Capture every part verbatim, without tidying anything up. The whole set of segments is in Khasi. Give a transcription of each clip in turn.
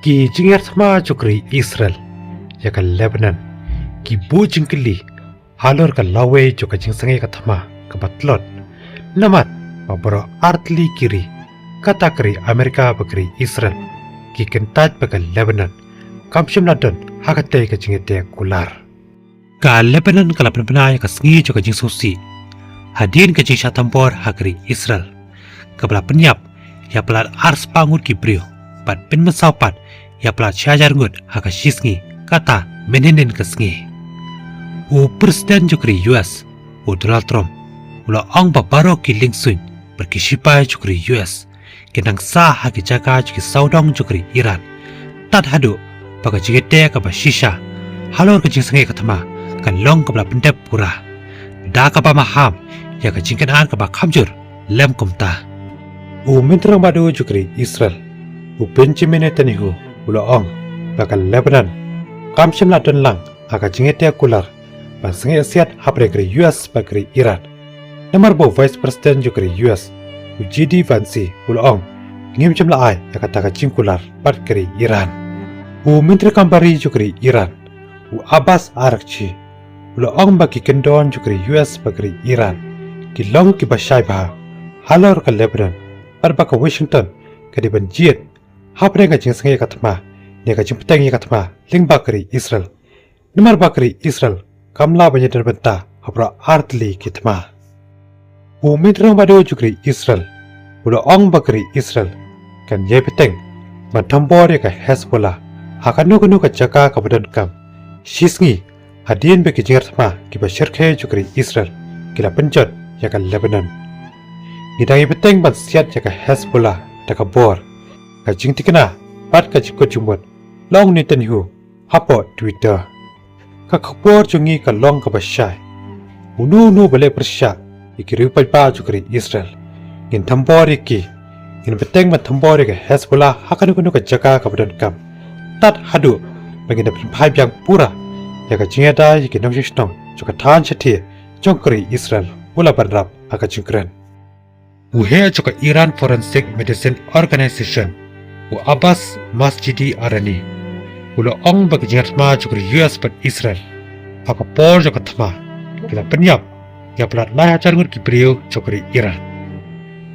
Ki jingïar thma jong ka ri Israel ïa ka Lebanon ki buh jingkylli halor ka lawei jong ka jingsangeh ka thma kaba tlot. Namar ba baroh artylli ki ri, kata ka ri Amerika bad ka ri Israel, ki kyntait ba ka Lebanon kam shym la don ha katei ka jingïateh kular. Ka Lebanon ka la pynbna ïa ka sngi jong ka jingsngewsih hadien ka jingshah thombor ha ka ri Israel, kaba la pynïap ïa palat arspah ngut ki briew bad pynmynsaw pat ïa palat shi hajar ngut ha ka shi sngi, kata mynhynnin ka sngi. U President jong ka ri U S, u Donald Trump, u la ong ba baroh ki liengsuiñ bad ki shipai jong ka ri U S kin nang sah ha ki jaka jong ki sawdong jong ka ri Iran, tad haduh ba ka jingïateh kaba shisha halor ka jingsangeh ka thma kan long kaba la pyndep pura, da kaba maham ïa ka jingkynad kaba kham jur lem kumta. U Myntri Rangbah Duh jong ka ri Israel, u Benjamin Netanyahu, u la ong ba ka Lebanon kam shym la don lang ha ka jingïateh kular ban sangeh siat hapdeng ka ri U S bad ka ri Iran. Namar ba u Vice President jong ka ri U S, u J D Vance, u la ong, ngim shym la ai ïa kata ka jingkular bad ka ri Iran. U Myntri Kam Bar Ri jong ka ri Iran, u Abbas Araghchi, u la ong ba ki kyndon jong ka ri U S bad ka ri Iran ki long kiba shai bha halor ka Lebanon, bad ba ka Washington ka dei ban jied hapdeng ka jingsangeh ka thma ne ka jingpyrshang ïa ka thma lyngba ka ri Israel. Namar ba ka ri Israel kam lah ban ïadon bynta ha baroh artylli ki thma. U Myntri Rangbah Duh jong ka ri Israel, u la ong ba ka ri Israel kan ïai bteng ban thombor ïa ka Hezbollah ha kano kano ka jaka kaba donkam, shi sngi hadien ba ki jingïar thma kiba shyrkhei jong ka ri Israel ki la pynjot ïa ka Lebanon. Ngi dang ïai bteng ban siat ïa ka Hezbollah da ka bor, ka jingthikna bad ka jingkut jingmut, la ong Netanyahu hapoh Twitter. Ka khubor jong ngi ka long kaba shai. Uno uno ba leh pyrshah ïa ki riew paidbah jong ka ri Israel, ngin thombor ïa ki. Ngin bteng ban thombor ïa ka Hezbollah ha kano kano ka jaka kaba donkam, tad haduh ba ngin da pynphai biang pura ïa ka jingïada ïa ki nongshong shnong jong ka thaiñ shathie jong ka ri Israel, u la bynrap ha ka jingkren. U heh jong ka Iran Forensic Medicine Organization, u Abbas Masjidi Arani, u la ong ba ki jingïar thma jong ka ri U S bad Israel ha ka por jong ka thma ki la pynïap ïa palat lai hajar ngut ki briew jong ka ri Iran.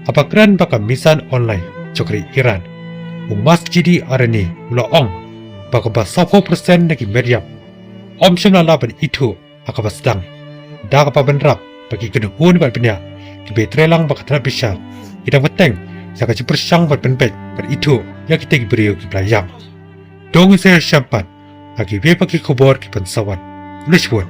Haba kren bad ka Mizan Online jong ka ri Iran, u Masjidi Arani u la ong ba kumba sawphew percent na ki met ïap ym shym la lah ban ithuh ha kaba sdang, da kaba bynrap ba ki kynhun bad bniah kiba trei lang bad ka tnat bishar ki dang bteng ïa ka jingpyrshang ban pynbeit bad ithuh ïa kita ki briew kiba la ïap. To ngin sa ïashem pat ha kiwei pat ki khubor ki ban sa wan. Khublei shibun.